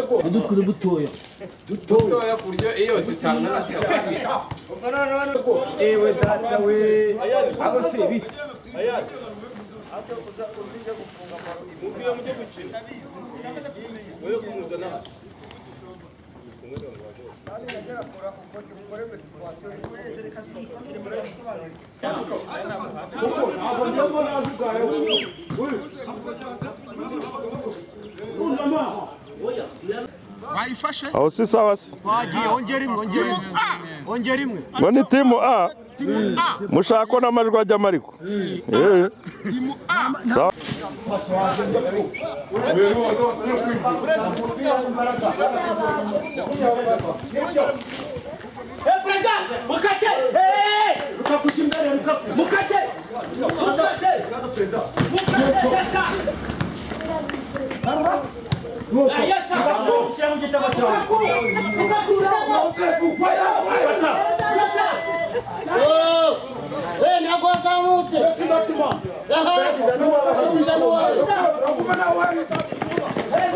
Udukuru dutoya. Dutoya ku buryo iyo zitangana. Ewe data we, abo se bite? Wayifashe. Aho si sawa se? Twagiye, ongera imwe, ongera imwe, ongera imwe. Ngo ni team A. Team A. Mushaka ko n'amajwi ajyamo ariko. Eh. Team A. Sawa. Perezida, mukate! Lukaku ujya imbere, Lukaku. Mukate! Mukate! Mukate! Yesa! Nuko. Yesa! Lukaku, shyira mu gitabo cyawe. Lukaku! Lukaku! Fata. Fata! We ntabwo wazamutse. Perezida ni uwawe. Perezida ni uwawe.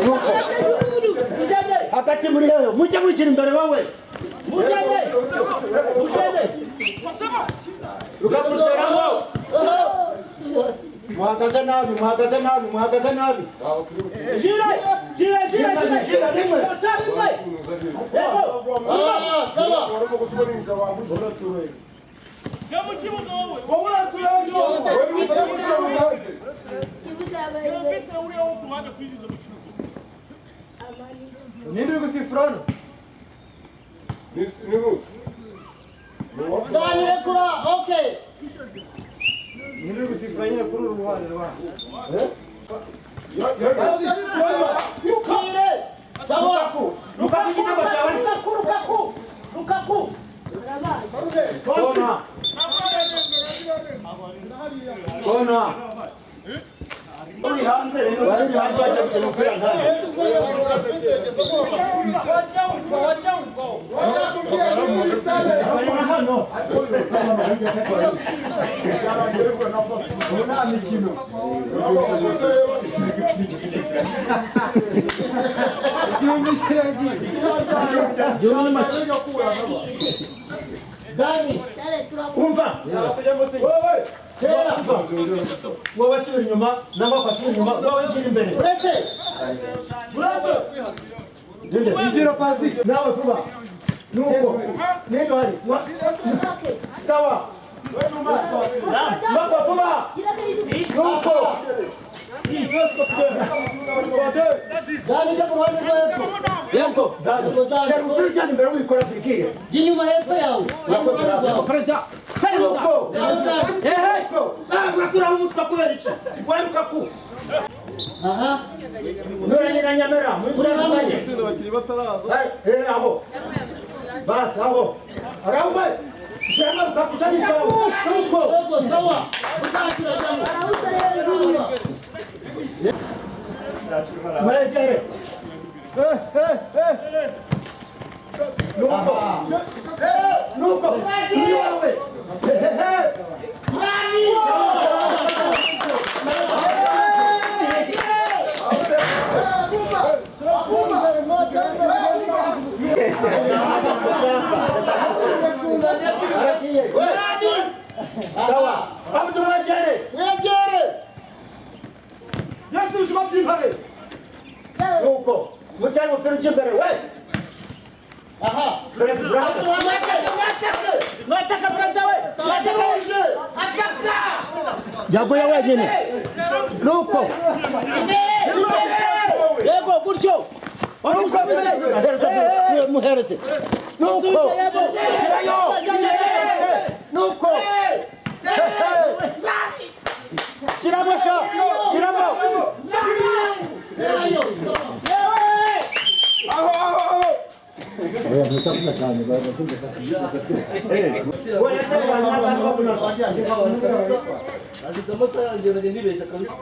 Nuko. Hagati muri hehe? Mujye mwishyira imbere wowe. Mujene! Mujene! Lukaku teramo. Muhagaze nabi, muhagaze nabi, muhagaze nabi. Jire! Jire! Jire! Jire! Jire rimwe. Fata rimwe! Yego! Ah, sawa. Ninde uri gusifura hano? Dani rekura, okay. Ninde uri gusifura nyine kuri uru ruhande rwa? Jire. Sawa. Lukaku igitego cyawe. Lukaku! Lukaku! Lukaku! Kona. Kona. Uri hanze rero, bari hanze bajya gukina umupira nkawe. Abanyana hano. Ubu nta mikino. Igihumbi kiragiye. Dani. Umva. Tera. Wowe subira inyuma, nangwa akasubira inyuma, wowe nshyira imbere. Uretse. Ninde? Igira pasi. Nawe vuba. Nuko. Ninde hari? Sawa. Mako vuba. Nuko. Dani jya ku ruhande rwo hepfo. Yego. Dani. Tera umupira ujyana imbere wikora Afurikire. Jya inyuma hepfo yawe. Jya ku ruhande rwawe. Perezida! Nuko. Dani. Ehe. Urakuraho umutwe kubera iki? Wari Lukaku. Aha. Nuranye na Nyamera. Muri hamwe. Eh, aho. Basi aho. Arawe. Shyiramo Lukaku cyane cyawe. Nuko. Yego, sawa. Uzakira jyamo. Inyuma. Mwegere. Eh, eh, eh. Nuko. Eh, nuko. Ni wawe. Eh, eh, eh. Aragiye. Sawa. Abdu mwegere. Mwegere. Yesu ujima by'impare. Nuko. Mutari umupira ujya imbere we. Aha. Perezida urahagaze. Mwataka perezida we! Mwataka! Yaguye wenyine. Nuko. Yego gutyo! Wamusubize! Muhereze. Nuko. Yego! Shyirayo. Nuko. Shyiramo sha. Shyiramo. Terayo. Oya musakuza cyane barasakuza. Oya Afite amasaha yanjye nagenda nibeshya kabisa.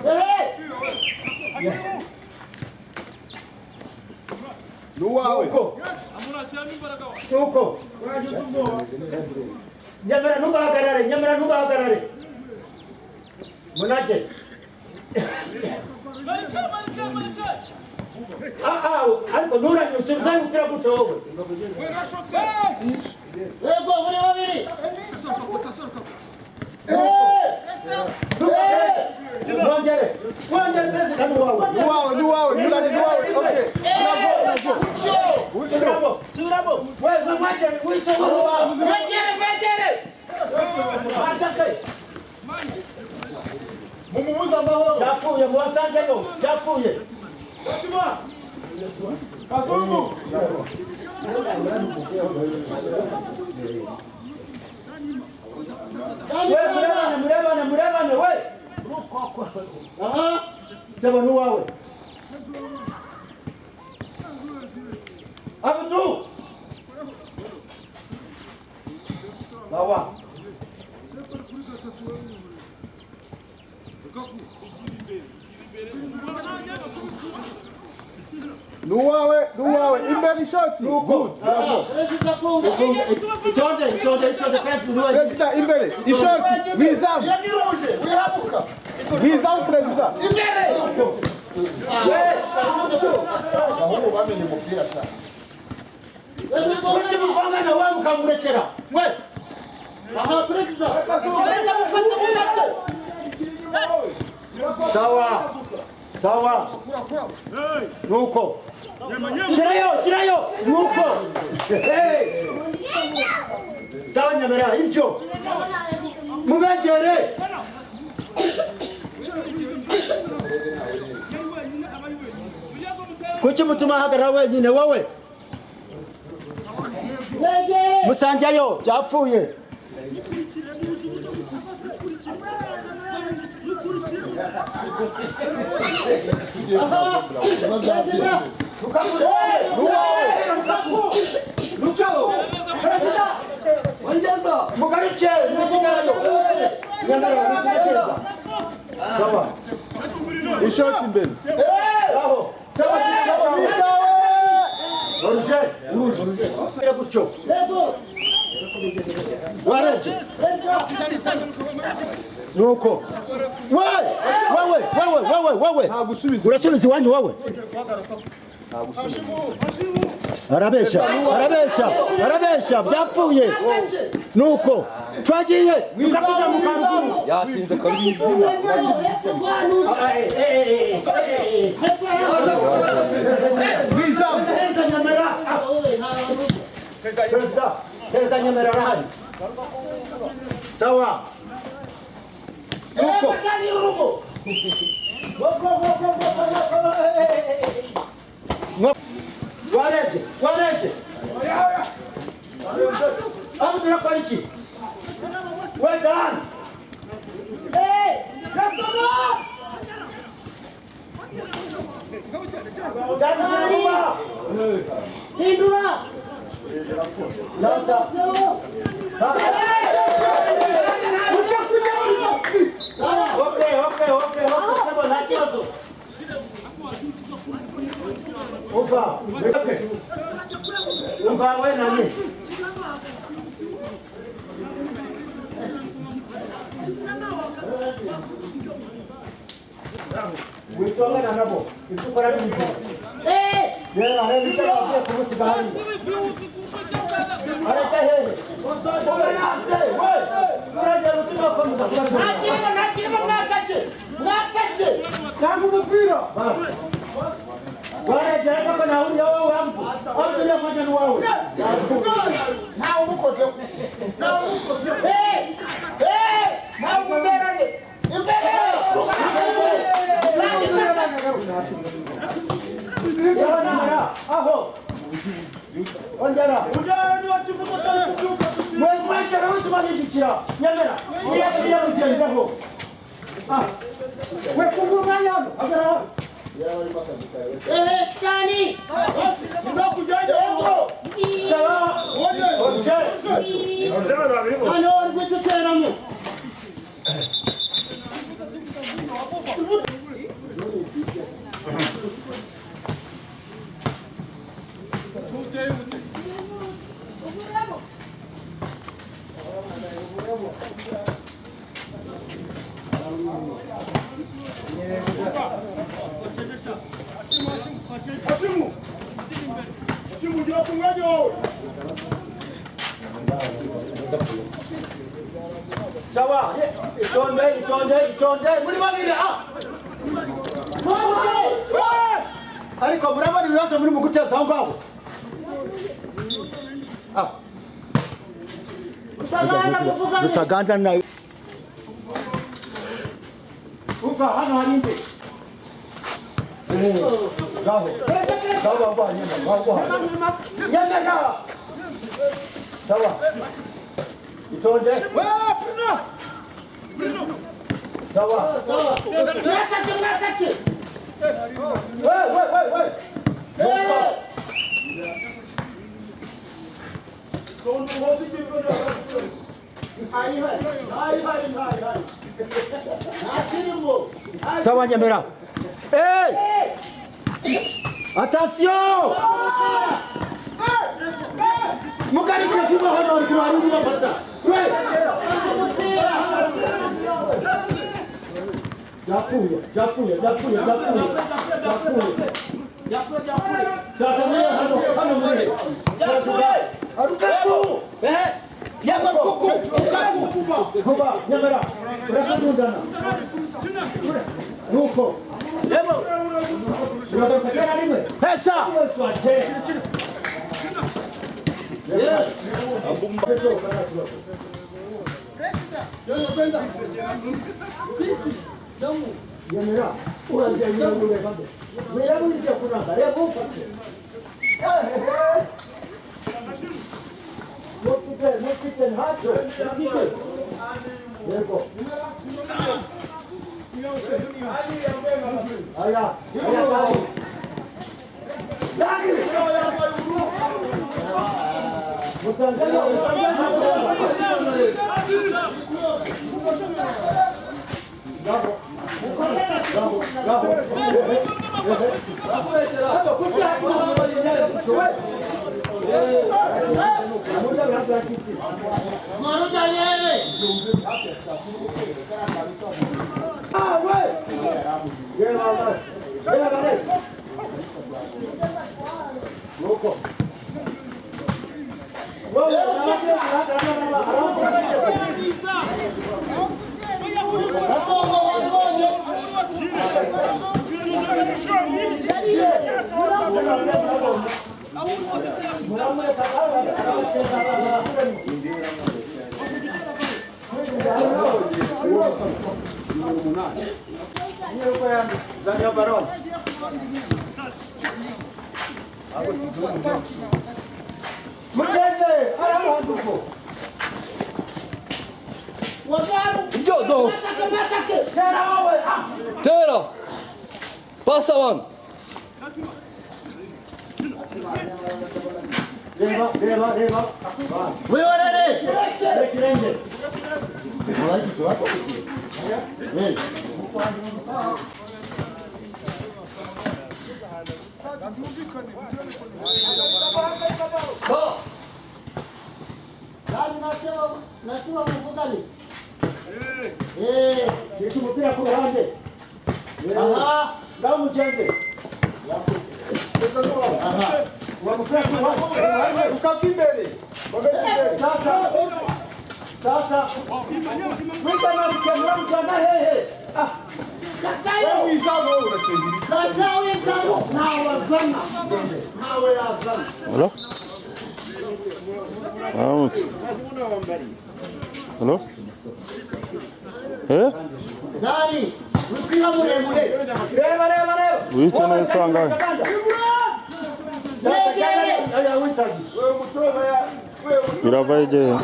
Nuko. Nuko. Nyamara ntugahagarare, nyamara ntugahagarare. Munage. Ariko nturanye usubizayo umupira gute wowe? Yego muri babiri. Mwongere. Mwongere perezida ni wawe. Ni wawe, ni wawe, ni wawe. Okay. Bravo, bravo. Subiramo. Subiramo. Wewe mwongere wiso wawe. Mwegere, mwegere. Mwataka. Mumubuza amahoro. Yapfuye muwasangeyo. Yapfuye. Kazungu. We murebane murebane murebane we. Aha. Seba ni wawe. Abdu. Sawa. Ni uwawe, ni uwawe. Imbere ishoti. Good. Bravo. Perezida funga. Itonde, itonde, itonde perezida ni wawe. Perezida imbere. Ishoti. Mwizamu. Iyo ni ruje, wihabuka. Mwizamu perezida. Imbere. Abahungu bamenye umupira sha. Kuki muvangana wewe mukamurekera? We. Aha, perezida. Perezida mufate, mufate. Sawa. Sawa. Nuko. Shirayo, shirayo. Nuko. Hey. Sawa Nyamera, ibyo. Mubegere. Kuki mutuma ahagarara wenyine wowe? Musangeyo, byapfuye. Perezida. Perezida. Ongeza. Mugaruke, musigayo. Nyamera, mutekereza. Sawa. Ishoti imbere. Aho. Sawa, sawa. Ni cyawe. Oruje. Oruje. Gutyo. Yego. Warebye. Perezida. Nuko. We, wewe, wewe, wewe, wewe. Nta gusubiza. Urasubiza iwanyu wowe. Arabesha, arabesha, arabesha, byapfuye. Nuko. Twagiye. Tukakuja mu karuguru. Yatinze kabisa. Mwizamu. Perezida Nyamera. Perezida, Perezida Nyamera arahari. Sawa. Nuko. Pasani urugo. Warebye, warebye. Aho turakora iki? We Dan. Dan vuba. Hindura. Sasa. Okay, okay, okay, okay. Sawa, nta kibazo. Umva, okay. Umva we nani? Witongana nabo, ibyo ukora ni bizima. Reba, reba icyo bavuye kumusiga hariya. Arajya hehe? Wowe nanze, we! Uragera utima komeza kubaza. Ntakirimo, ntakirimo, mwatake. Mwatake. Tanga umupira. Basi. Warebye ariko ko ntawuriya wowe wambu. Aho turiya mwanya ni uwawe. Ntawe umukozeho. Ntawe umukozeho. Ntawe umuterane. Imbere. Nyamara, aho. Ongera. Mwe mwegera wituma hindukira. Nyamara, niyo niyo mugendaho. Ah. We fungura umwanya hano. Hagarara hano. Tani. Yego. Sawa. Ongera. Hano uri guteramo. Sawa, itonde, itonde, itonde. Muri babiri ah. Ariko murabona ibibazo muri mu guteza aho ngaho. Ah. Rutaganda na Uva hano hari inde. Ngaho. Ngaho bagwanye, ngaho. Nyamara. Sawa. Itonde. Sawa. Sawa. Mwatake, mwatake. We, we, we, we. Sawa Nyamera. Hey! Attention! Mugarike vuba hano ariko hari bafata. We! Yapfuye, yapfuye, yapfuye, yapfuye. Yapfuye. Sasa mwe hano, hano mwe. Yapfuye. Arukaku! Eh. Yamakuku. Lukaku. Vuba, Nyamera. Urakadundana. Nuko. Yego. Uragaruka tena rimwe. Pesa. Swate. Yes. Nyamera, uragenda ureba. Ureba ujya kunanga, reba ufate. Mufite, mufite ntacyo. Yego. Aya, aya, dai. Dai! Musanganya, musanganya. Bravo. Bravo, bravo. Ibyo do. Tera. Passa abantu. Reba, reba, reba. Wihorere. Ikirenge. Sawa. Nasema mvugane. Eh, Shirika umupira ku ruhande. Aha. Ngaho mugende. Aha. Uwo mupira ku ruhande. Lukaku imbere. Sasa. Sasa. Mwita muramujyana hehe? Ah, Katayo. Mwizamu wowe urasengera. Katayo ingabo ntawe azana. Ntawe yazana. Hello? Vamos. Hello? Eh? Dani, umupira muremure. Reba, reba, reba. Wica neza angahe? Sasa jyana. Oya, witabye. Wewe mutoza ya wewe Birava igihe.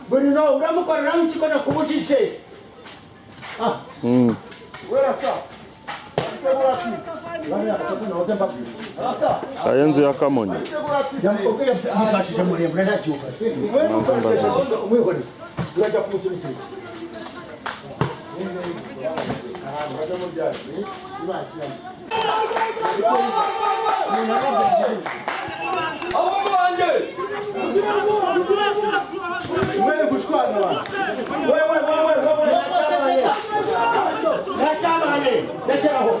Bruno, uramukorera nk'ikiko nakubujije. Ah, wewe rasta. bariya batatu nahoze mbabwira. Rasta. Kayenzi ya Kamonyi. Yamubwiye yifashije muremure ntacyumva. Mwe mukoresha gusa umwihorere. Urajya kumusunikira. Abahungu banjye. Wewe gushwana wa. Wewe, wewe, wewe, ntacyabaye. Ntacyabaye. Rekeraho.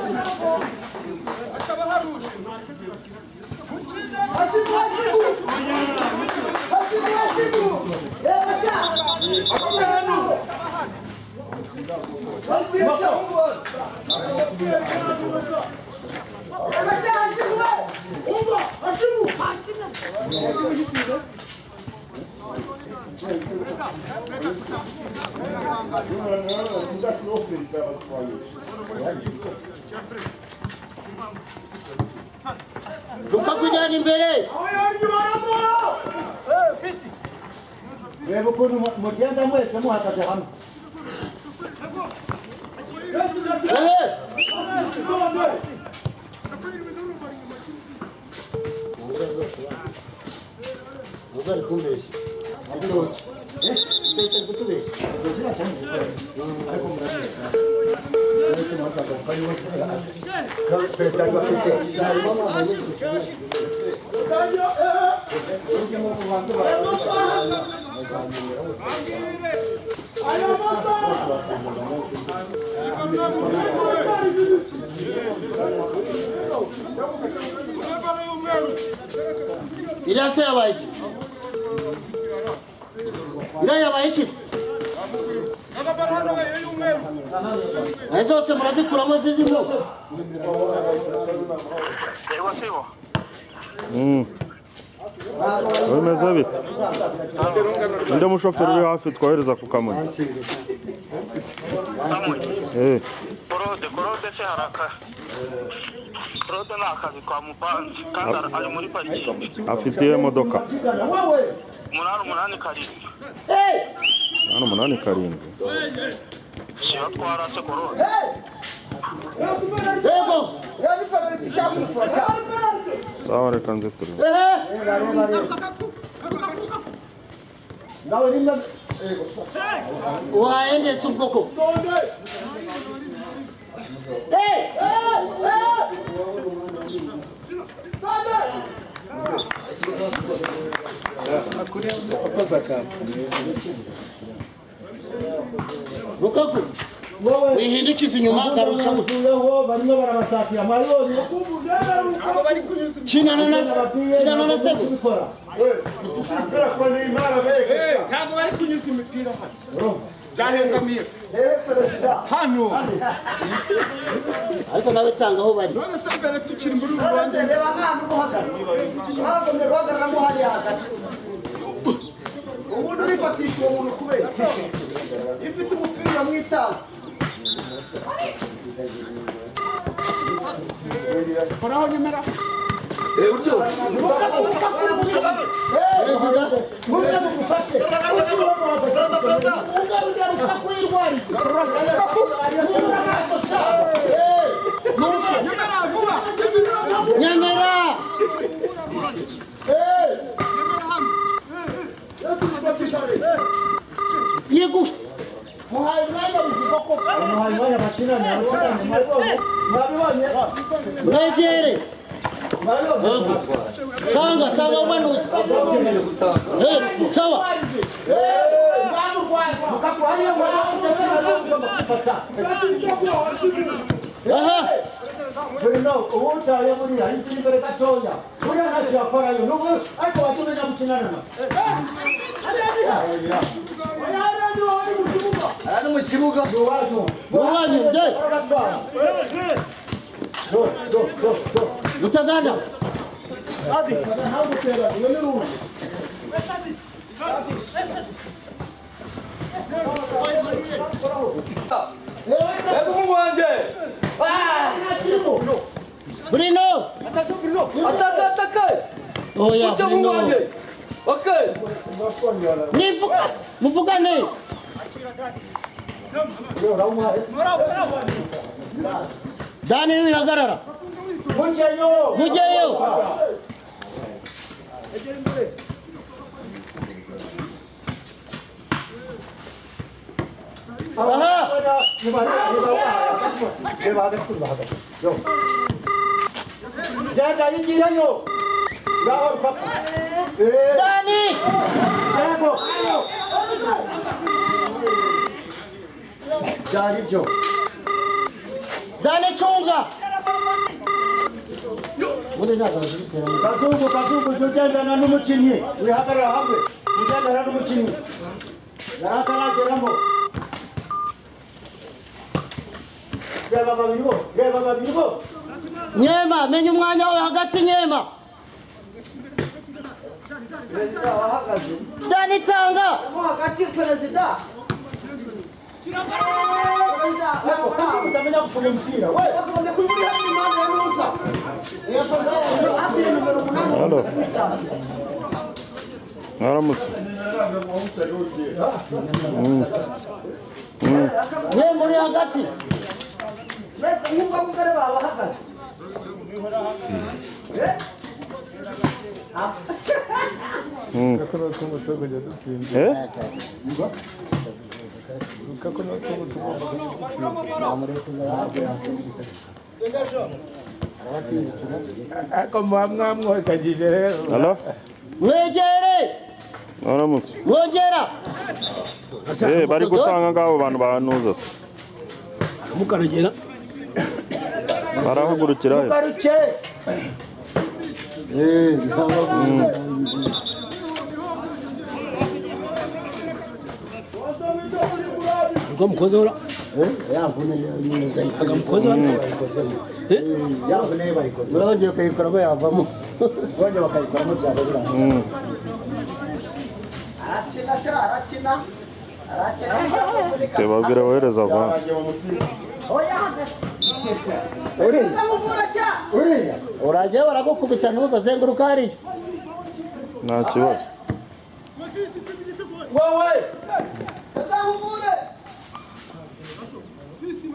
Rukakujyana imbere. Reba ukuntu mugenda mwese muhagaze hamwe. Uzari kumbeshya. Igitoki. Igitoki ari kutubeshya. Ariko murabizi. Mwese muhagaze kandi bose perezida bafite. Iriya se yabaye iki? Iriya yabaye iki se? Nazo zose murazikuramo zirimo. Bimeze bite? Undi mushoferi uri hafi twohereza ku Kamonyi. Korode se haraka. Korode ni akazi kwa mupanzi kandi ari muri parikingi. Afite iyihe modoka? 8 8 7. 8 8 7. Siyo twarase Korode. Yego. Sawa reka nze turebe. Waende se ubwoko. Rukaku wihindukiza inyuma garusha barimo barabasatira mwabibonye. Kinana na sego. Ntabwo bari kunyuza imipira hano. Byahengamiye. Hano. Ariko nawe tanga aho bari. None se mbere tukiri muri uru rubanza. Reba nk'ahantu uhagaze. Bagombye guhagararamo hariya hagati. Ubundi urifatisha uwo muntu kubera iki? Iyo ufite umupira uramwitaza. Koraho nyemera. Perezida Muze mugufashe. Nyemera. Yego. Muhaye umwanya bakinane, mwabibonye. Mwabibonye. Mwegere. Tanga tanga umanuzi. Sawa. Aha. Bruno, ubu utaye buriya inzira imbere gatoya. Buriya ntacyo yakorayo n'ubu ariko wajya umenya gukinana na. Ari mu kibuga. Uwanyu de. Rutaganda. Yego umuhungu wanjye. Bruno. Ataka ataka. Oya Utya umuhungu Bruno. wanjye. Okay. Nivuga muvugane. Dani wihagarara. Mujyeyo. Mujyeyo. Aha. Genda yigirayo. Ngaho rupapuro. Dani. Yego. Byari byo. Dani cunga. Ubundi ntabwo azibitera. Kazungu, Kazungu, jya ugendana n'umukinnyi. Wihagarara hamwe. Ugendana n'umukinnyi. Yari atarageramo. Reba babiri bose, reba babiri bose. Nyema, menya umwanya wawe hagati Nyema. Perezida wahagaze. Dani tanga. Mo hagati perezida. Perezida utamenya gufunga umupira. We. Halo. Mwaramutse. Nyema uri hagati. Mbese nk'ubwo mugore bawe ahagaze. Halo. Mwegere. Mwaramutse. Mwongera. Bari gutanga ngabo bantu bahanuza se. Mukarugera. Barahagurukira he? Mugaruke. Ngo mukoze ora. Yavune bayikoze. Urongeye ukayikoramo yavamo. Urongeye bakayikoramo byaba birangiye. Arakina sha arakina. Arakina sha. Babwira bohereza avance. Oya. Uriya. Uriya. Urajya baragukubita ntuzazenguruka hariya. Nta kibazo. Wowe.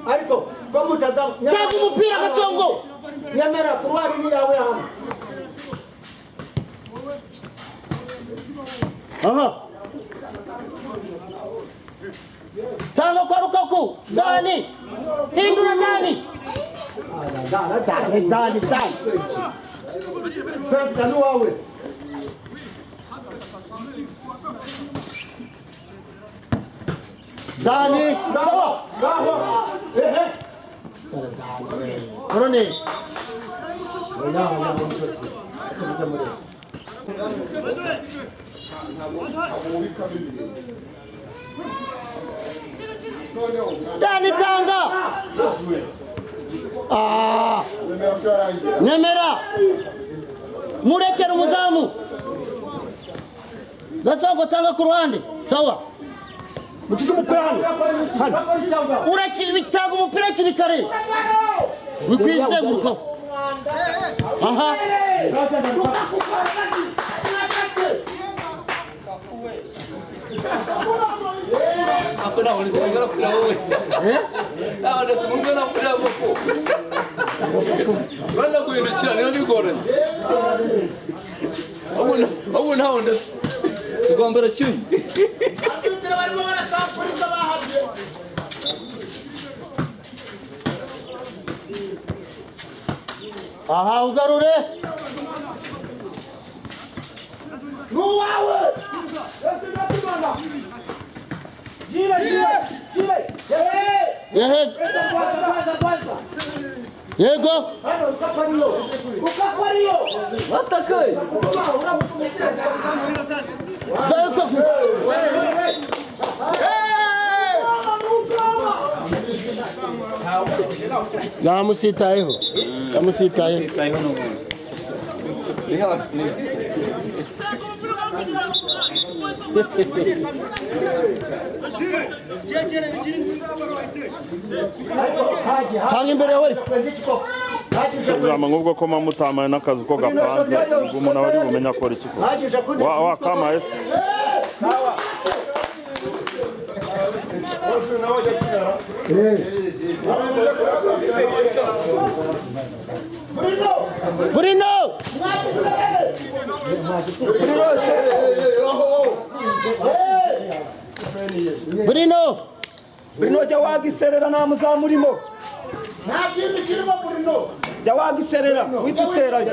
Ariko ko mutazamu. Tanga umupira Gasongo. Nyamara kuruwari ni yawe hano. Aha. Tanga kwa Lukaku. Dani. Hindura Dani. Dani, Dani, Dani. Perezida ni wawe. Dani. Ngaho. Ngaho. Ehe. Korone. Oya oya mutotsi. Akabijya muri. Dani tanga. Ah. Nyemera. Murekera umuzamu. Gasongo tanga ku ruhande. Sawa. Mucice umupira hano. Hano. Urakitanga umupira hakiri kare. Wikwizengurukaho. Aha. Aha ugarure. Nuwawe. Jire jire jire. Ehe. Yego. Hano ukapariyo. Ukapariyo. Atakaye. Yamusitayeho. Yamusitayeho. Tanga imbere yawe. Ijambo nk'ubwo ko mamutamaye n'akazi ko gapanze ubwo umuntu aba ari bumenye akora iki koko. Wa kamaye se. Bruno! Bruno! Bruno jya wagiserera nta muzamu urimo. Nta kintu kirimo Bruno. Jya wagiserera witutera.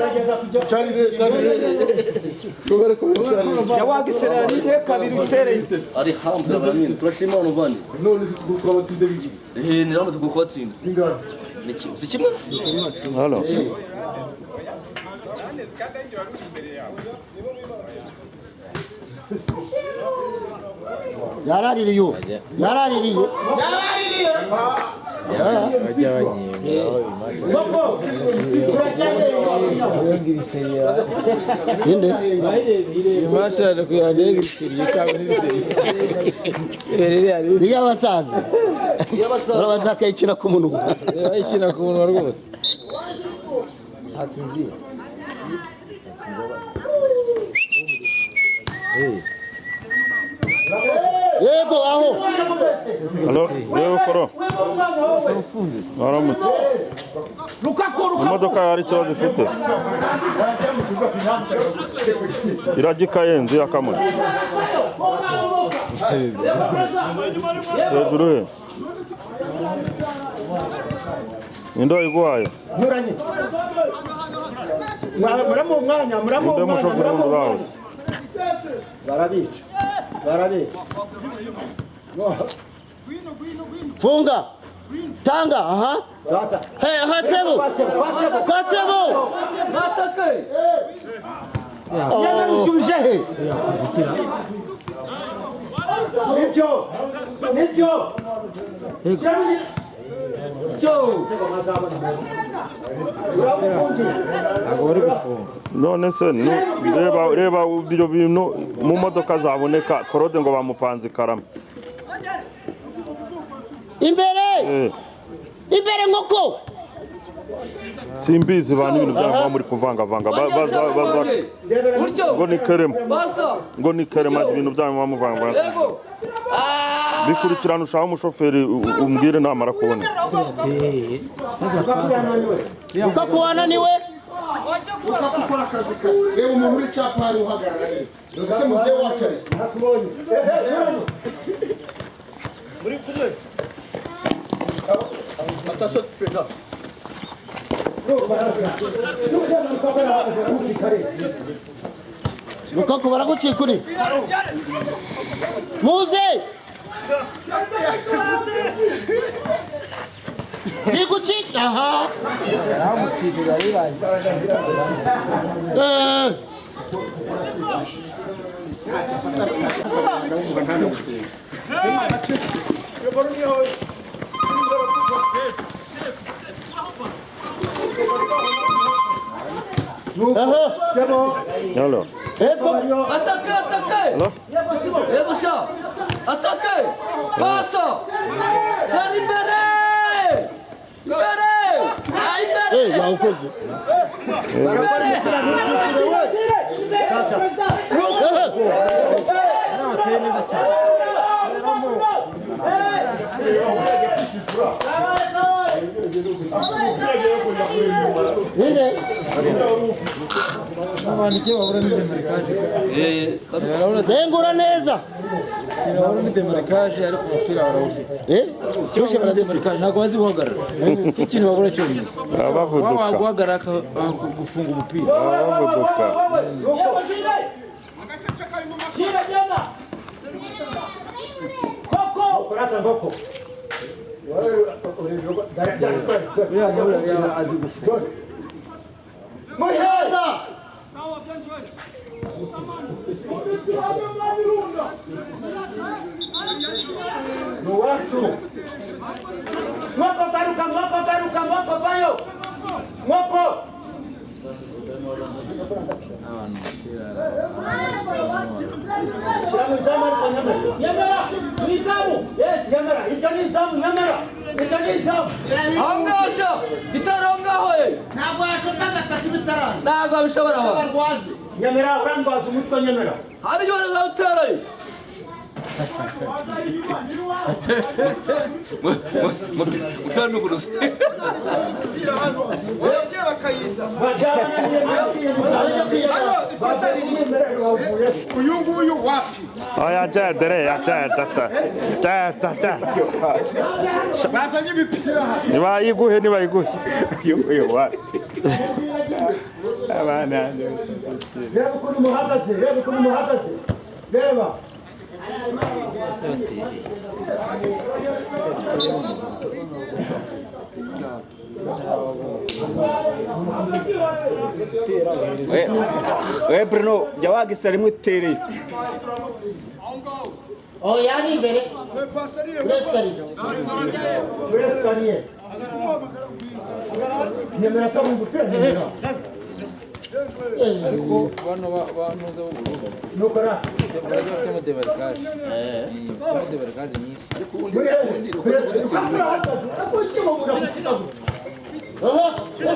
Jya wagiserera rimwe kabiri utereye. Alhamdulillah turashima muvandi. None se twabatsinze bibiri. Ni ramwe tugukwatsinda. Bingahe? Ni kimwe. Si kimwe? Halo. Yaraririye. Yaraririye. Yaraririye. Ni y'abasaza urabanza akayikina ku munwa. Bayikina ku munwa rwose. Yego aho. Alo, yewe koro. Waramutse. Imodoka hari ikibazo ifite. Irajya ikayenze ya Kamonyi. Hejuru he. Ninde wayiguhaye? Nyuranye. Muramu umwanya, muramu Ninde umwanya. mushoferi wundi urahoze? Barabica. Barabica. Funga. Tanga, aha. Sasa. Hey, aha sebo. Kwa sebo. Atake! Nyamara usubije he? Nibyo. Nibyo. Cyo! Ntabwo bari gufunga. None se reba reba ibyo bintu mu modoka zaboneka Korode ngo bamupanze ikarama. Imbere. Imbere nkoko. Simbizi ba n'ibintu byanyu muri kuvangavanga baza baza ngo ni kerema ngo ni kerema ibintu byanyu bamuvangavanga. Bikurikirana ushaka umushoferi umbwire namara kuboneka. Lukaku wananiwe. Lukaku ukora akazi kawe. Reba umuntu uri cyapa hari uhagarara neza. Ese muzehe wacu ari? Nakubonye. Muri kumwe. Attention président. Lukaku baragucika uri. Muze. Nigucika aha. Hello. Atake, atake! Hello? Yego sha! Atake! Pasa! Tera imbere! Imbere! Ah, imbere! Yawukoze. Imbere! Sasa. Zengura neza. Babura ni demarikaje ariko umupira barawufite. Cyoshe barademarikaje ntabwo bazi guhagarara. Ikintu babura cyonyine. Bavuduka. Waba guhagarara gufunga umupira. Bavuduka. Muheza. Nuwacu. Moko garuka, moko garuka, moko vayo. Moko. Shyira mu izamu ariko nyamara. Nyamara, mu izamu. Yes, nyamara. Iryo ni izamu, nyamara. Iryo ni izamu. Aho ngaho sha! Gitera aho ngaho eh! Ntabwo yashota gatatu bitaraza. Ntabwo abishobora aho. Barwaze. Nyamara urandwaza umutwe nyamara. Hari ibyo bazawutera eh! Mupira n'uburuzi. Uyu nguyu wapi? Oya cedere ya cedata. Ceta ceta. Bazanye imipira hano. Nibayiguhe nibayiguhe. Uyu nguyu wapi? Abana. Reba ukuntu muhagaze, reba ukuntu muhagaze. Reba. We Bruno, jya wagisa rimwe utereye. Oya ni imbere. Muri esikariye. Muri esikariye. Nyemera se mu mupira nyemera. Ariko bano bantuza b'ubururu nukora bafitemo demarikage. Bafitemo demarikage nyinshi. Ariko ubundi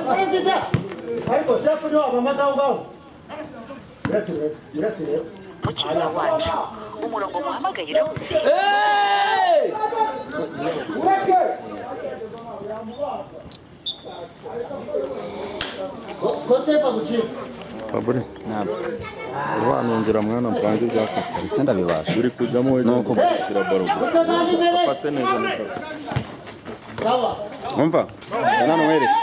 Perezida. Ariko sefu niwe wamamaza aho ngaho. Uretse rero, uretse rero. Mukiriya wacu umurongo muhamagayeho. Ureke! Ko sefu agucika. Fabri. Ntabwo. Urwanungira mwana mpange ibyaka. Ese ndabibasha. Uri kujyamo wenyine Nuko gushyikira baro. Utazana imbere. Afate neza mukaka. Sawa. Umva? Nana wereke.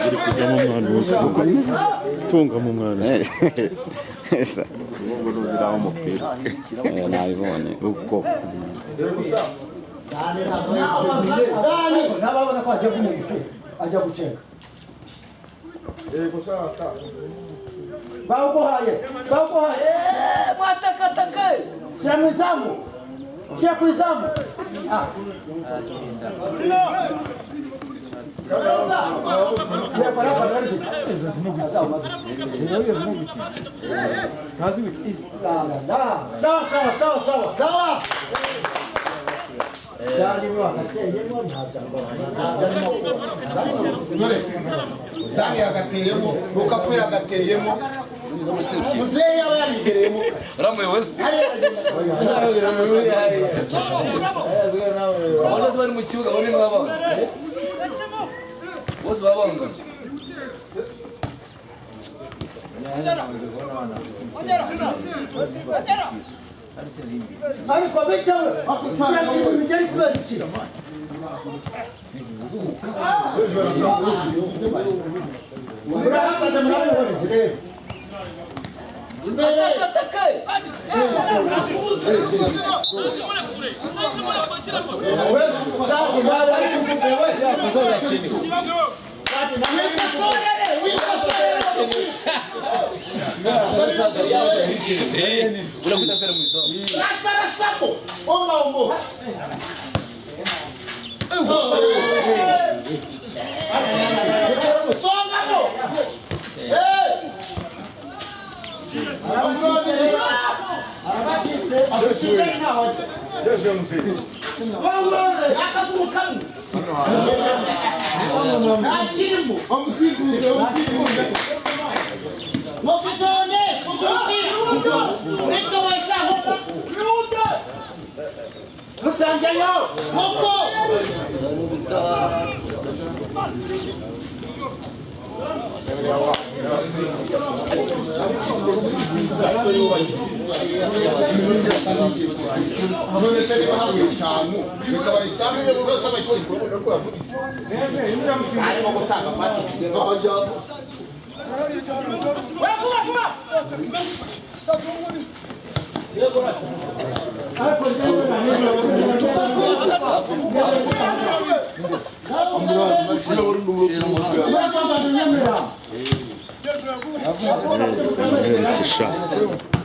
Uri kujyamo mwana wese. Tunga mu mwana. Ese. Ubwo nuziraho umupira. Nabibonye. Uko. Dani ntabwo yiteguye. Dani. N'ababona ko ajya kumenya umupira, ajya gucenga. Bawuguhaye, bawuguhaye. Mwatakataka. Shyira mu izamu. Shyira ku izamu. Ah. Yego, ariko barizi. La la la. Sawa sawa sawa sawa. Sawa. Dani wagateyemo ntabyo. Dore Dani yagateyemo, Lukaku yagateyemo, muzehe yaba yarigereyemo. Ramuyobozi. Abantu bose bari mu kibuga bane nk'abana. Bose baba bangana. Ariko bitewe yatsinda imigeri kubera iki? Murahagaze murabihoreze rero. Imbere. Atakataka. Urakwita mu izamu. Rasarasamo. Omba ombo. Songamo. None se niba habura itanu bikaba itanu niba buri wese abakize ko yavunitse Arimo gutanga pasi.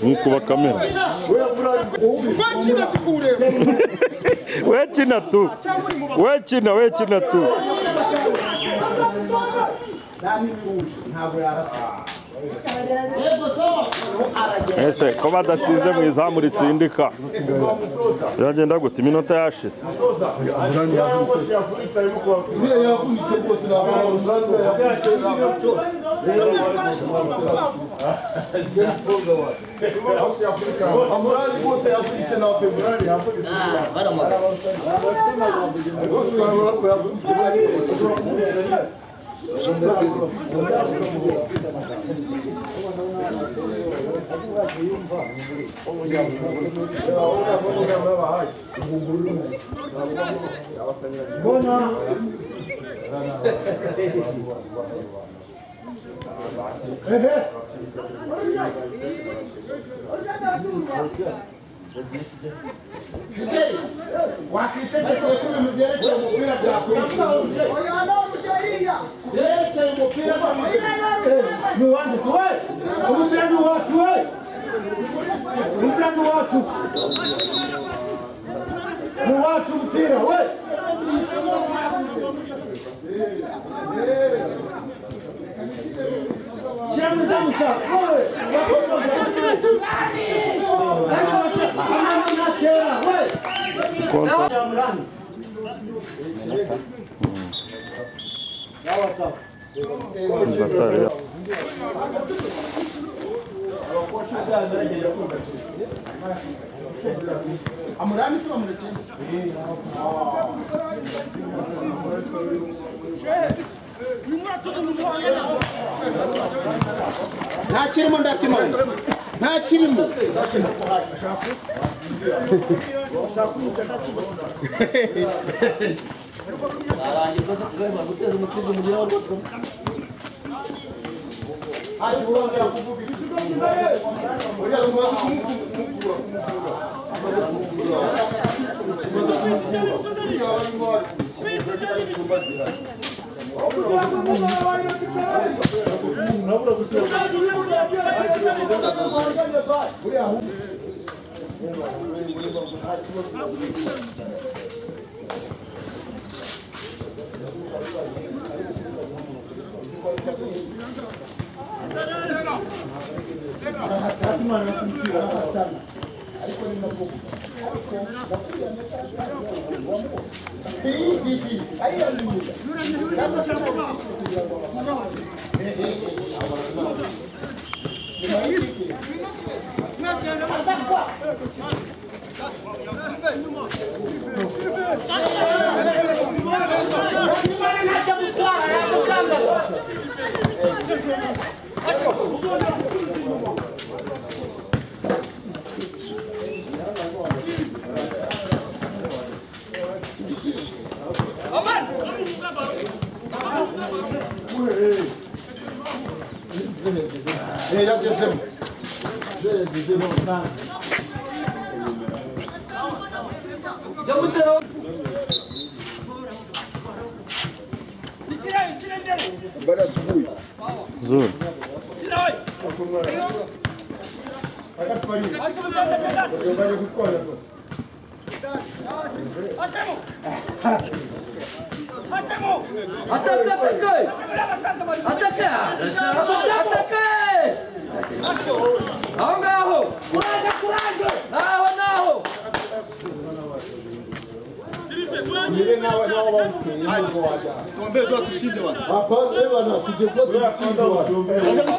Nkukuba kamera. Wekina tu. Wekina, wekina tu. Ese ko badatsinze mu izamu ritsindika. Biragenda gute iminota yashize. Mbona ehe Fideli wakwitegekeye ko ibintu byerekeye umupira byakurikira byerekeye umupira ni uwande si we umupira ni uwacu we. Umupira ni uwacu. Ni uwacu umupira we. Shyira mu izamu cyawe. Wowe. Amano natera we. Kontra. Sawa sawa. Ndatari. Amurani se bamurekeye. Nta kirimo ndatimana. Nta kirimo. Haji urongera kuvuga iki? Uriya umaze kumukura kumukura. Amaze kumukura. Amaze kumukura. Uriya wari ngwari. Yagezemo. Habari asubuhi. Zuri. Ataka, ataka! Ataka! Ataka! Aho ngaho! Kuraje, kuraje! Naho, naho! Nire nawe nawe bawuteye ntabwo wajya. Tuombe dua tushinde bana. Hapana, eh bana, tuje kuba tutsinde bana. Baje ku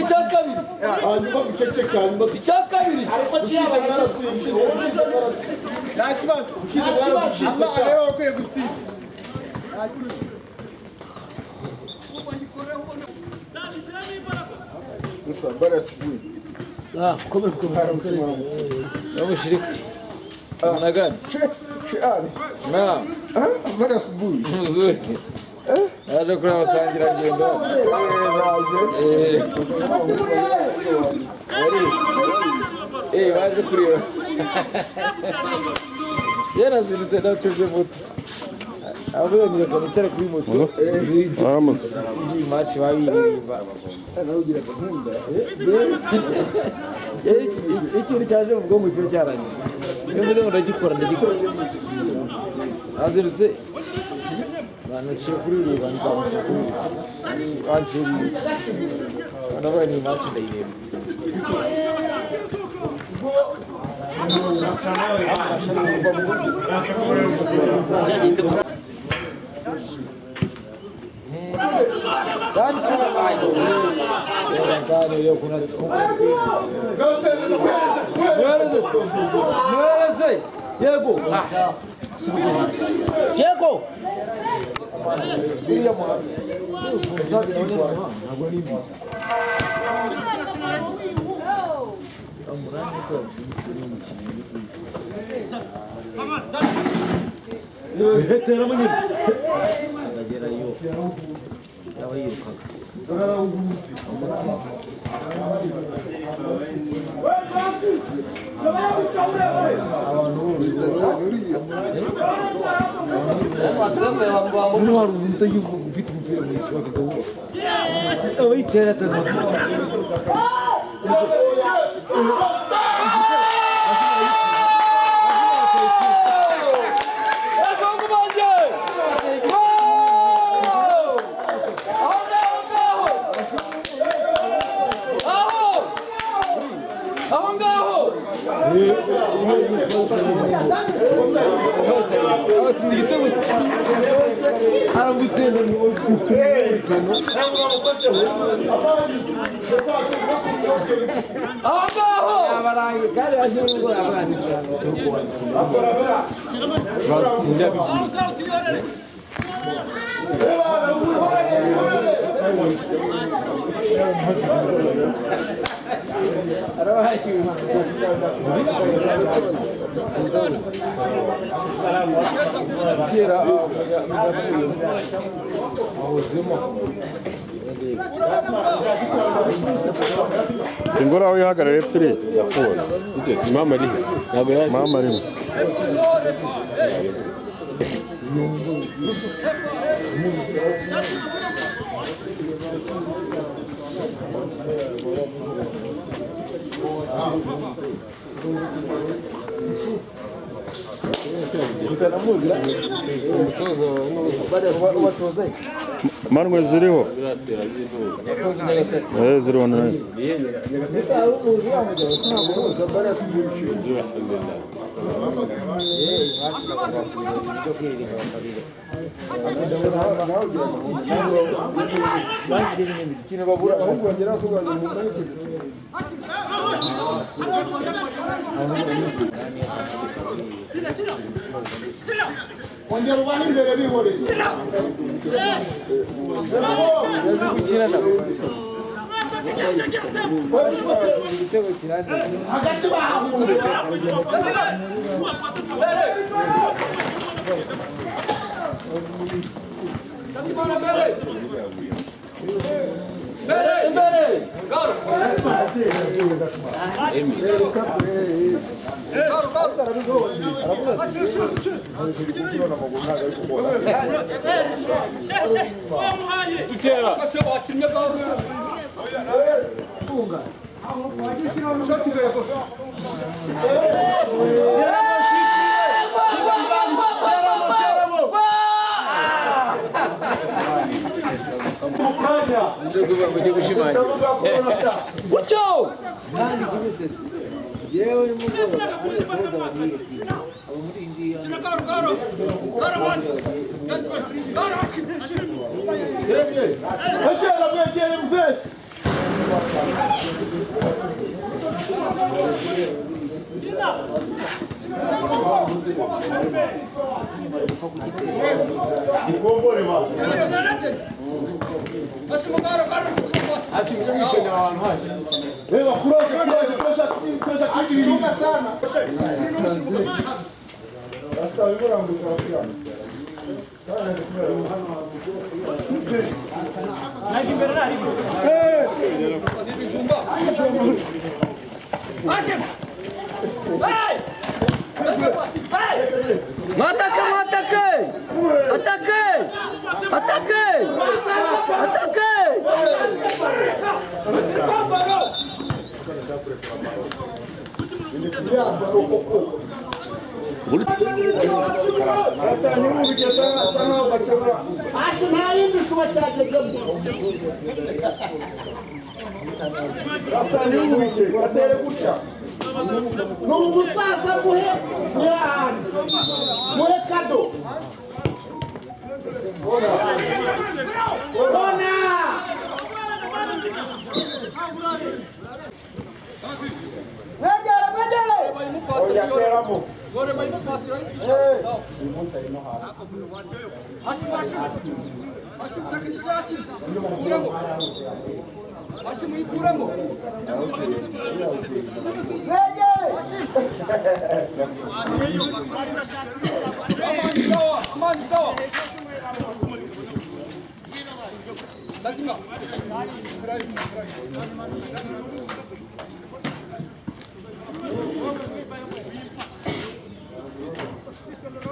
cya kabiri. Hanyuma guceceka hanyuma Icya kabiri. ariko kiyaba Nta kibazo. Nta kibazo. Allah areba bakwiye gutsinda. Musa, habari asubuhi. Ah, komera komera. Namushirika. Namna gani? Shari. Naam. Habari asubuhi. Mzuri. Naje kuri abasangira ngendo. Eh, baje kureba. Yaraziritse nateze moto. Avuye ni reka nicare kuri moto. Aramutse. Iyi match babiririmba. Nawe ugira gahunda. Ikintu cyaje mu bwonko kiba cyarangiye. Iyo mvuze ngo ndagikora ndagikora. Aziritse. Banuciye kuri uru banzamuka kuri uru. Banciye Banabaye ni match ndayireba. Yego. Yego. Azagerayo yaba yirukaga amutsinze. Abantu bose hano hari umuntu utagira ufite umupira mu ntoki bakagawuha aba yicaye atanga amafaranga. Singura aho ihagarariye turi ndakubona. Mama ari ntabwo yaje. Mama arimo. Manwe ziriho. Ziriho nayo. Ongera ubahe imbere bihoreye. Hagati bahahunze.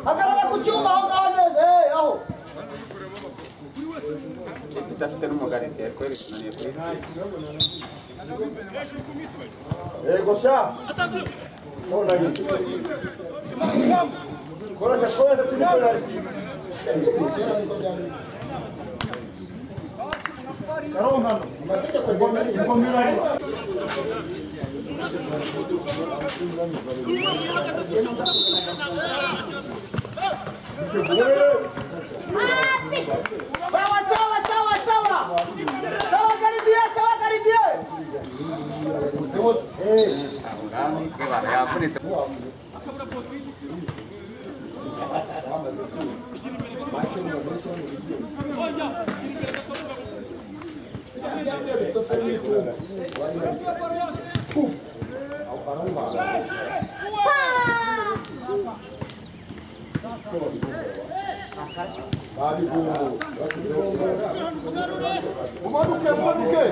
Hagarara ku cyuma aho ngaho neza, aho. Idafite n'umugarite kwerekananiye kuri Yego sha. Nona Koresha koresha turi penalty. Karonkano amategeko igomera. Sawa sawa sawa sawa. Sawa karibia, sawa karibia. Yavunitse. Umanuke, umanuke.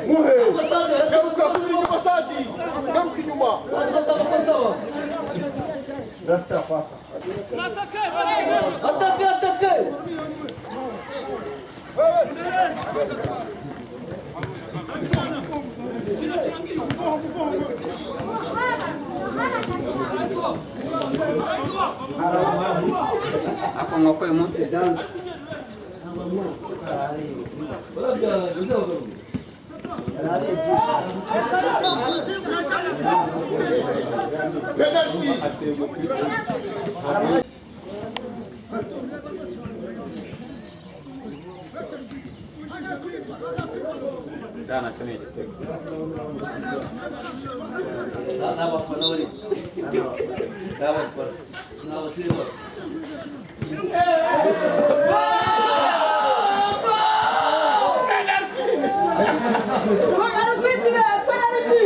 Muhe! Garuka, subira inyuma Sadi! Garuka inyuma! Rasta passa. Atake, atake! Ako nkoko uyu munsi byanze. Penalty! Kiriya nacyo ni igitego. Ni abafana bari. Ni abafana. Ni abasirimu. Penalty! Penalty!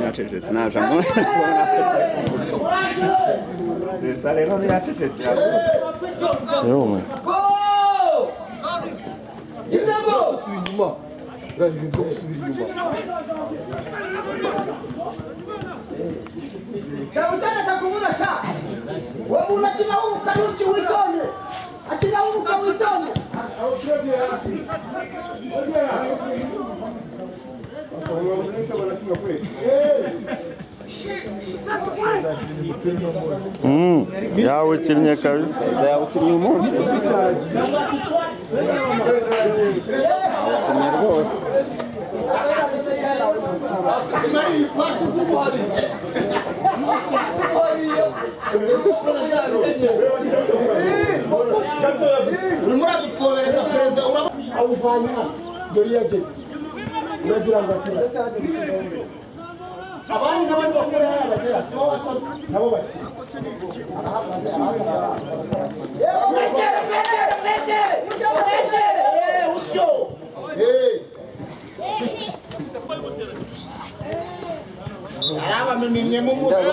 Yacecetse nta jambo. Rero yacecetse. Yewe. Gusubira inyuma. Ibintu byo gusubira inyuma. Chawutana takubona sha. Wewe unachina huko kanuchi uitone. Achina huko uitone. Yawukinnye kabisa. Yawukinnye umunsi. Yawukinnye rwose. Urimo uradupfobereza perezida awuvanye hano dore iyo ageze uragira ngo akira abandi n'abandi bakora hariya bagera si bo bakoze nabo bakira. Mwegere, mwegere, mwegere. Mwegere. Utyo. Arabamimimye mu mutwe.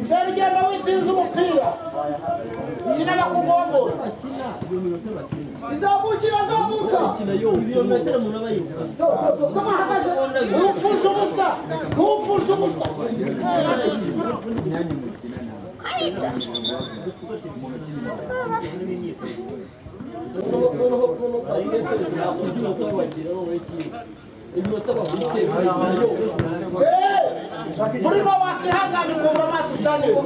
Nzeri genda witinze umupira kina bakugombora izamukira zamuka ibirometero umuntu aba yiruka ntupfushe ubusa ntupfushe ubusa murimo wakihanganye ukubura amaso usa neza.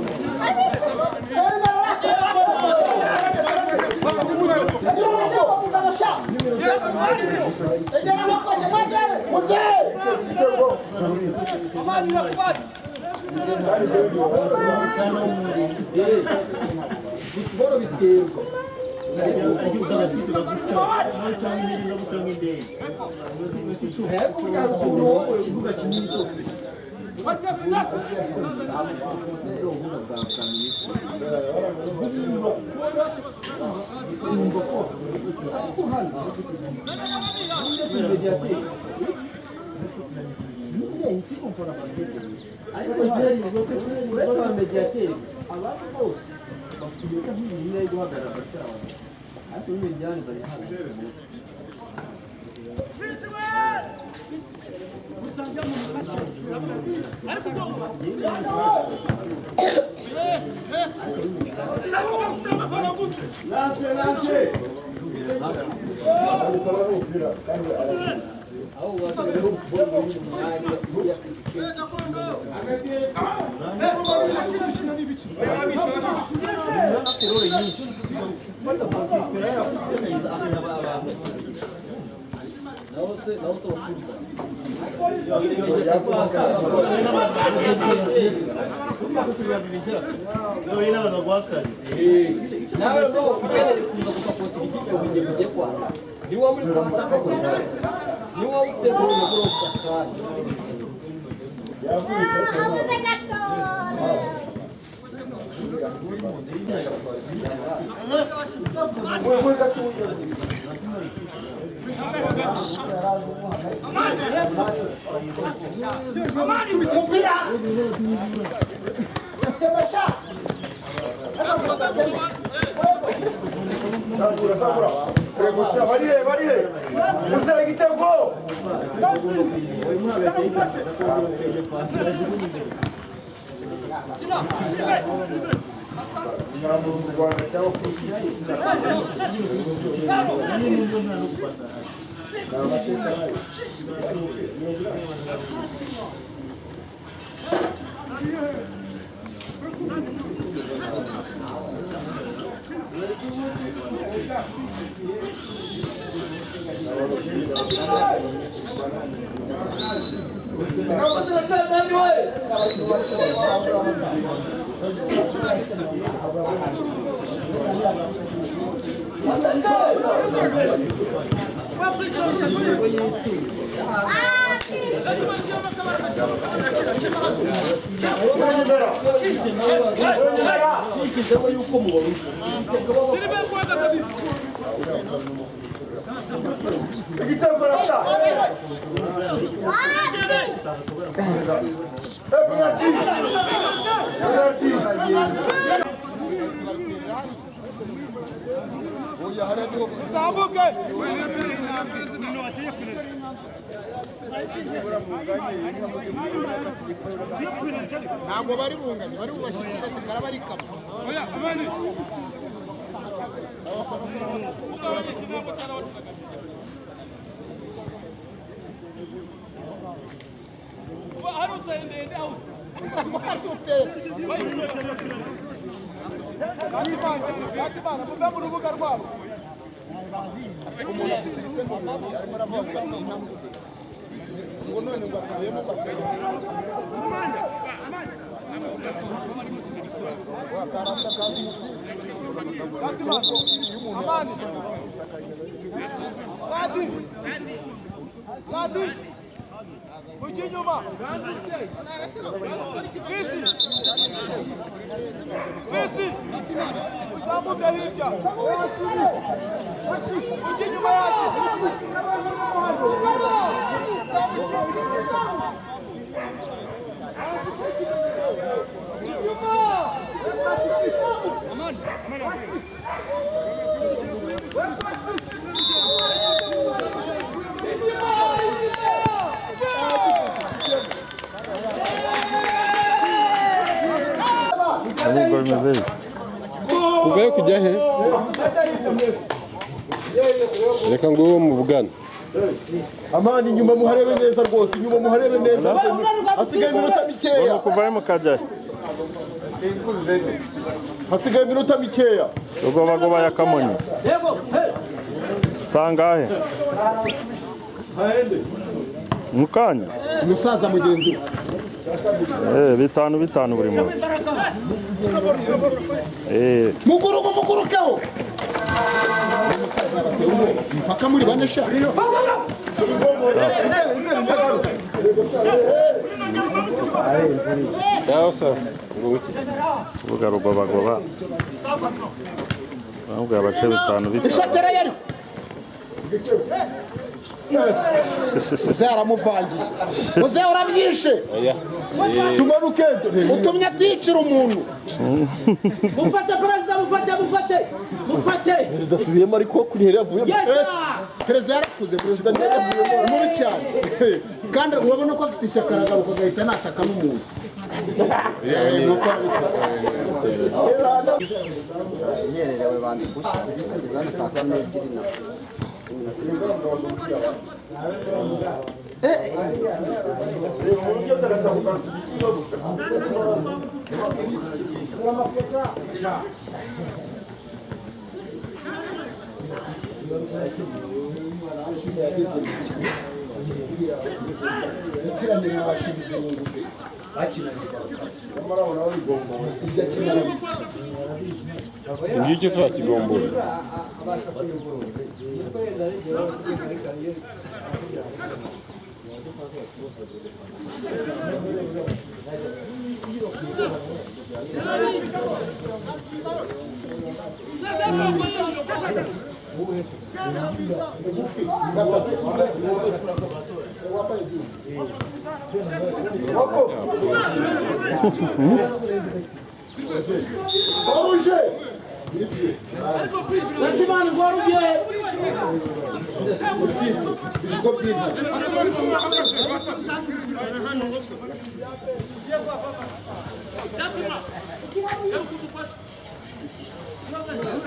Abantu bose bafite iminota nk'ibiri yo guhagarara bafite abantu ariko n'imijyane bari hano. Nawe ukeneye kuza gusapota ikipe mu gihe mugiye kwaka niba muri kwataka niba ufite bolo kandi Ntabwo bari bunganye bari bubashyikire sigara bari kamwe. Oya amani. Kuvayo kujya he? Reka ngo muvugane. Amani inyuma muharebe neza rwose, inyuma muharebe neza. Hasigaye iminota mikeya. Kuvayo mukajya. Hasigaye iminota mikeya. Rugobagoba ya Kamonyi. Sangahe? Mukanya. Umusaza mugenzi we. 5 5 buri muntu. Muguruko mugurukeho. Mpaka muri bane sha. Sawa sawa. Ngo Vuga Rugobagoba. Bamubwira abace 5 5. Ishatera yari. Uze aramuvangiye. Uze urabyishe. Tumanuke utumye aticira umuntu. Mufate perezida, mufate, mufate. Mufate. Perezida asubiyemo ariko kuri heri yavuyemo. Perezida yarakuze, perezida yavuyemo mubi cyane. Kandi urabona ko afite ishyaka aragaruka agahita nataka n'umuntu. Nuko arabikoze. Nyererewe bantu busha kugeza hano saa 12 na Singiki se bakigombora.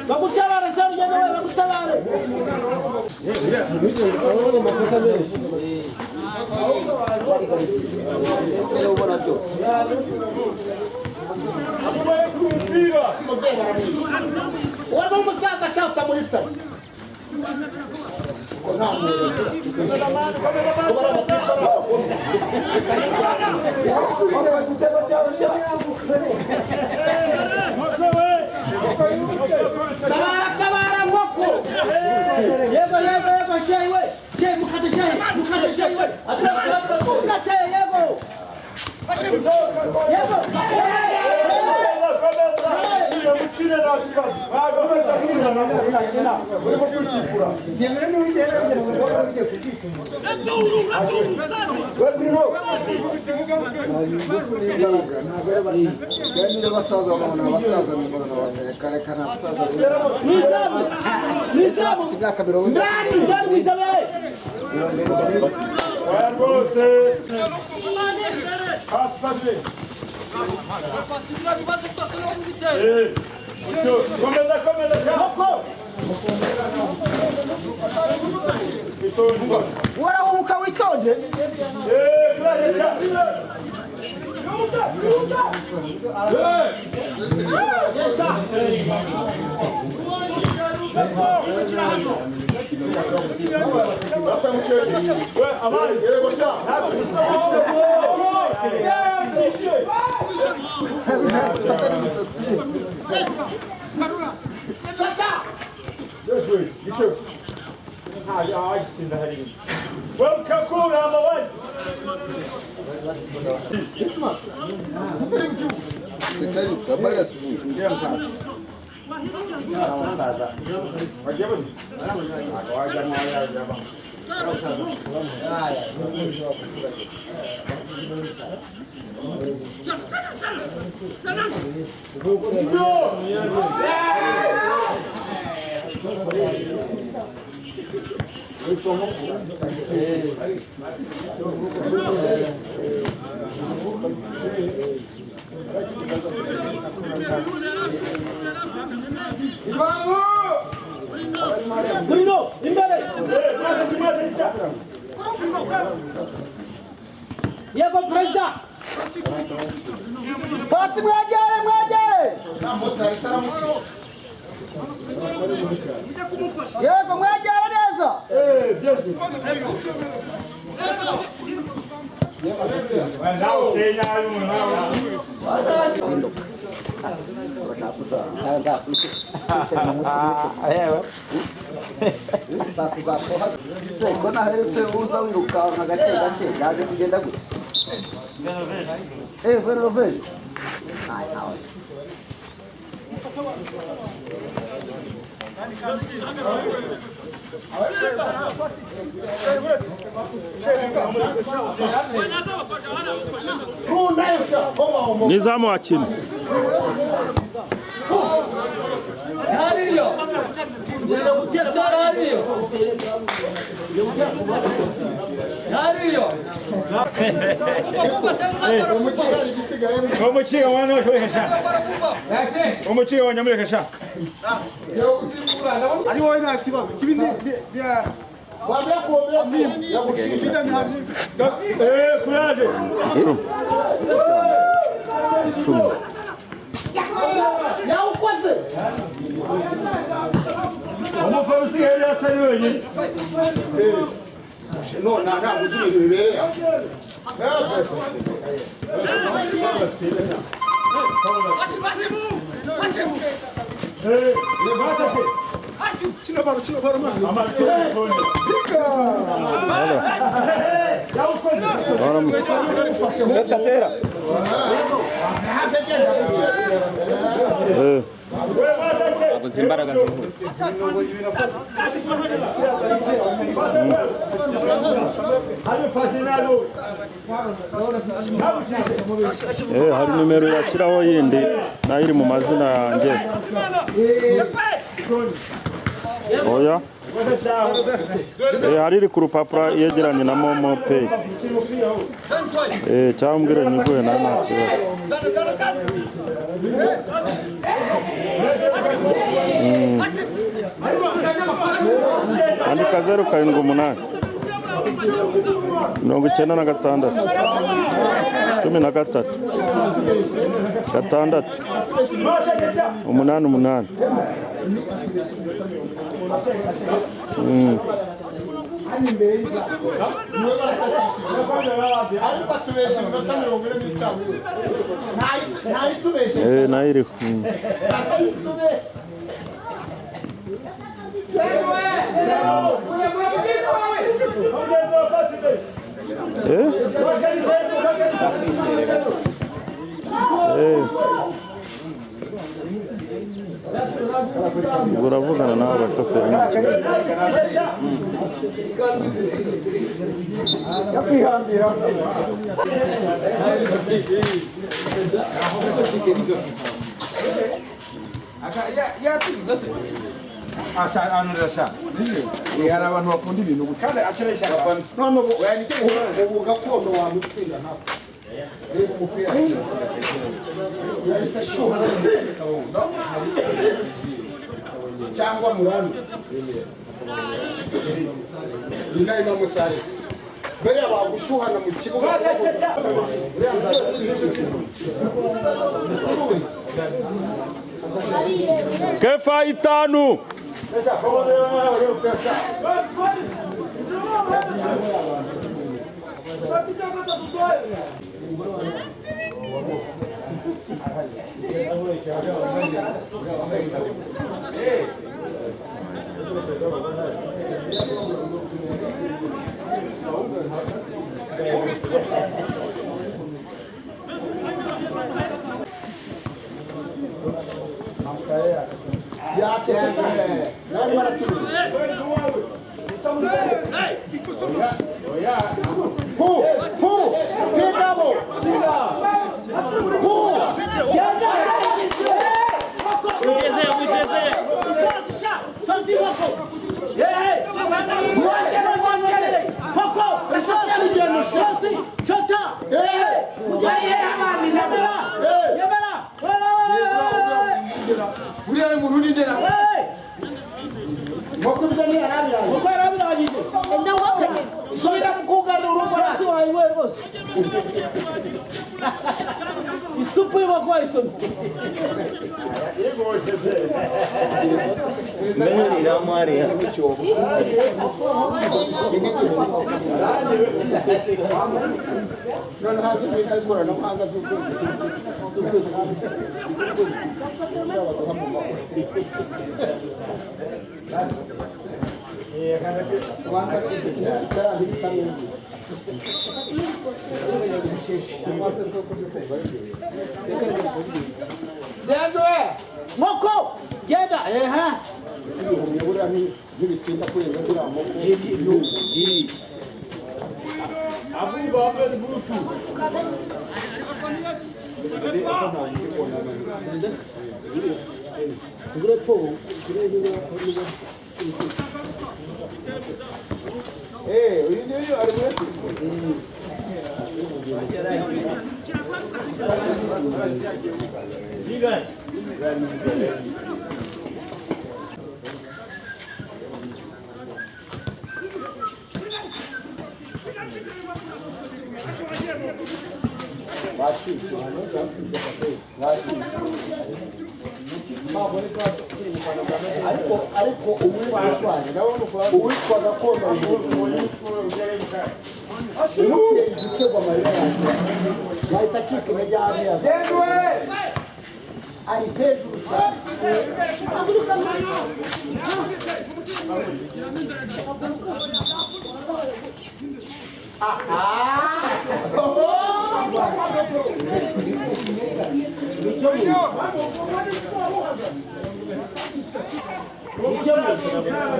Bagutabare Serugendo we, bagutabare. Uwo ni umusaza ashaka utamuhitamo. Tabara, tabara nkoko. Yego, yego, yego, sheyi we. Sheyi, mukate sheyi, mukate sheyi we. Mukate, yego. Yego. Warahubuka witonde. Habari asubuhi. Bruno, imbere. Yego president. Pasi mwagere mwagere. Yego mwagere neza. Ko naherutse uza wirukanka gake gake yaje kugenda gute? Veroveje. Nizamu akina. Umukiga wa nyamureka sha. Ari wowe nta kibazo. Kibi ni ya Courage. Yawukoze. Umufana usigaye yasa ari wenyine. No, ntabwo uzi ibintu bibereye aho. Abuze imbaraga zihuse. Hari nimero yashyiraho yindi nayo iri mu mazina yanjye. Oya. Hari iri ku rupapuro yegeranye na Momo Pay. Cyangwa umbwire nyiguhe nayo nta kibazo. Andika 0 7 8 96 13 6 8 8. Nayo iriho. Uravugana n'aba bashoferi nta kibazo. Hari abantu bakunda ibintu gusa none ubu gakondo wamutsinda ntasa. Reba umupira yahita ashyuha cyangwa murano inaima musare bariya bagushyuhana mu kibuga. Kefa 5.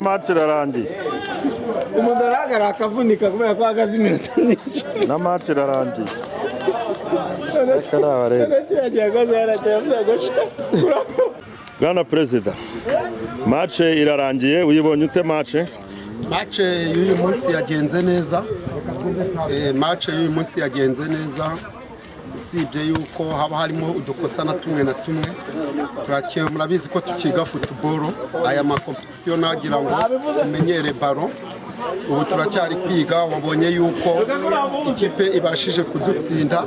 Match irarangiye. Umuntu arahagarara akavunika kubera ko ahagaze iminota myinshi. Na match irarangiye. Reka nabarebe. Bwana Perezida, match irarangiye, uyibonye ute match? Match y'uyu munsi yagenze neza. Match y'uyu munsi yagenze neza. Usibye yuko haba harimo udukosa na tumwe na tumwe, turakiye murabizi ko tukiga football, aya ma competition nagira ngo tumenyere baro. Ubu turacyari kwiga, wabonye yuko ikipe ibashije kudutsinda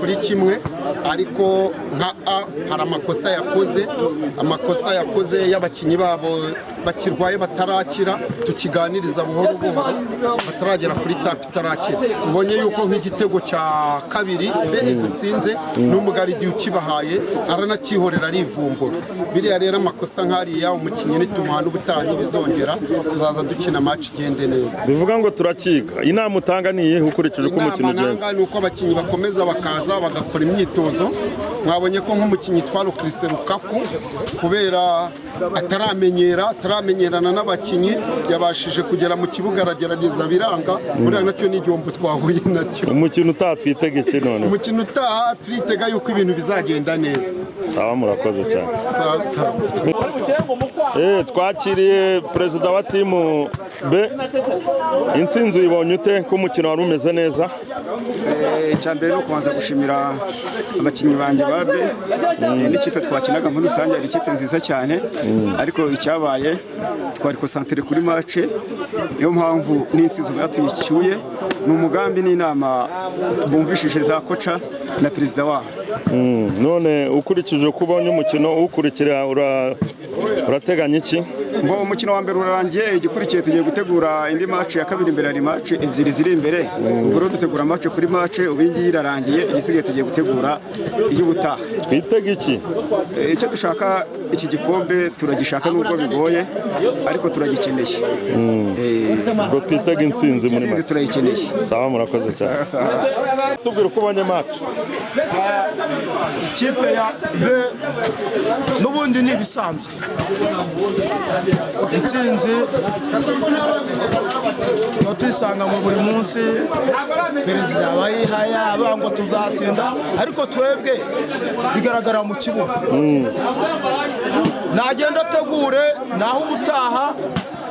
2-1, ariko nka A hari amakosa yakoze, amakosa yakoze y'abakinyi babo bakirwaye batarakira, tukiganiriza buhoro buhoro bataragera kuri tapi itarakira. Ubonye yuko nk'igitego cya kabiri B dutsinze n'umugaridi ukibahaye aranakihorera arivumbura. Biriya rero amakosa nk'ariya umukinyi nitumuhana ubutaha bizongera, tuzaza dukina match igende neza. Bivuga ngo turakiga. Inama utanga ni iyihe ukurikije uko umukino ugenda? Inama ni uko abakinyi bakomeza bakaza bagakora imyitozo. Mwabonye ko nk'umukinyi twaro Chris Lukaku kubera ataramenyerana n'abakinyi yabashije kugera mu kibuga aragerageza biranga, buriya nacyo ni igihombo twahuye nacyo. Umukino utaha twitega iki none? Umukino utaha turitega yuko ibintu bizagenda neza. Sawa, murakoze cyane. Sawa sawa. Twakiriye perezida wa timu B. Intsinzi uyibonye ute ko umukino wari umeze neza? Icyambere no kubanza gushimira abakinnyi banjye ba B n'ikipe twakinaga muri rusange, ari ikipe nziza cyane, ariko icyabaye twari concentré kuri match, niyo mpamvu n'intsinzi yatuyicyuye. Ni umugambi n'inama bumvishije za koca na perezida wabo. None ukurikije uko ubonye umukino ukurikira urateganya iki? Ngo umukino wa mbere urarangiye, igikurikiye tugiye gutegura indi match ya kabiri. Imbere hari match ebyiri ziri imbere. Ubwo rero dutegura match kuri match. Ubu iyi ngiyi irarangiye, igisigaye tugiye gutegura iy'ubutaha. Twitega iki? Icyo dushaka, iki gikombe turagishaka nubwo bigoye, ariko turagikeneye. Ubwo twitega intsinzi muri Intsinzi make. Turayikeneye. Sawa, murakoze cyane. Tubwira uko ubonye match. Ikipe ya B n'ubundi ni ibisanzwe, intsinzi tuba tuyisanga ngo buri munsi perezida aba yihaya avuga ngo tuzatsinda, ariko twebwe bigaragara mu kibuga. Nagenda ategure naho ubutaha,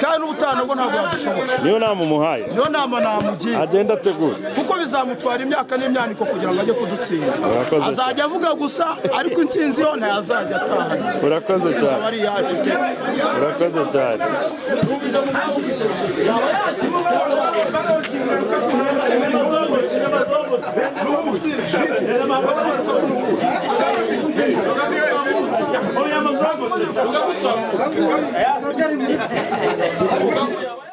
kandi n'ubutaha nabwo ntabwo yadushobora. Niyo nama umuhaye? Niyo nama namugira. Agenda ategura. Kuko bizamutwara imyaka n'imyaniko kugira ngo ajye kudutsinda. Urakoze. Azajya avuga gusa, ariko intsinzi yo ntayazajya atahana. Urakoze Intsinzi cyane. aba ari iyacu. Urakoze cyane.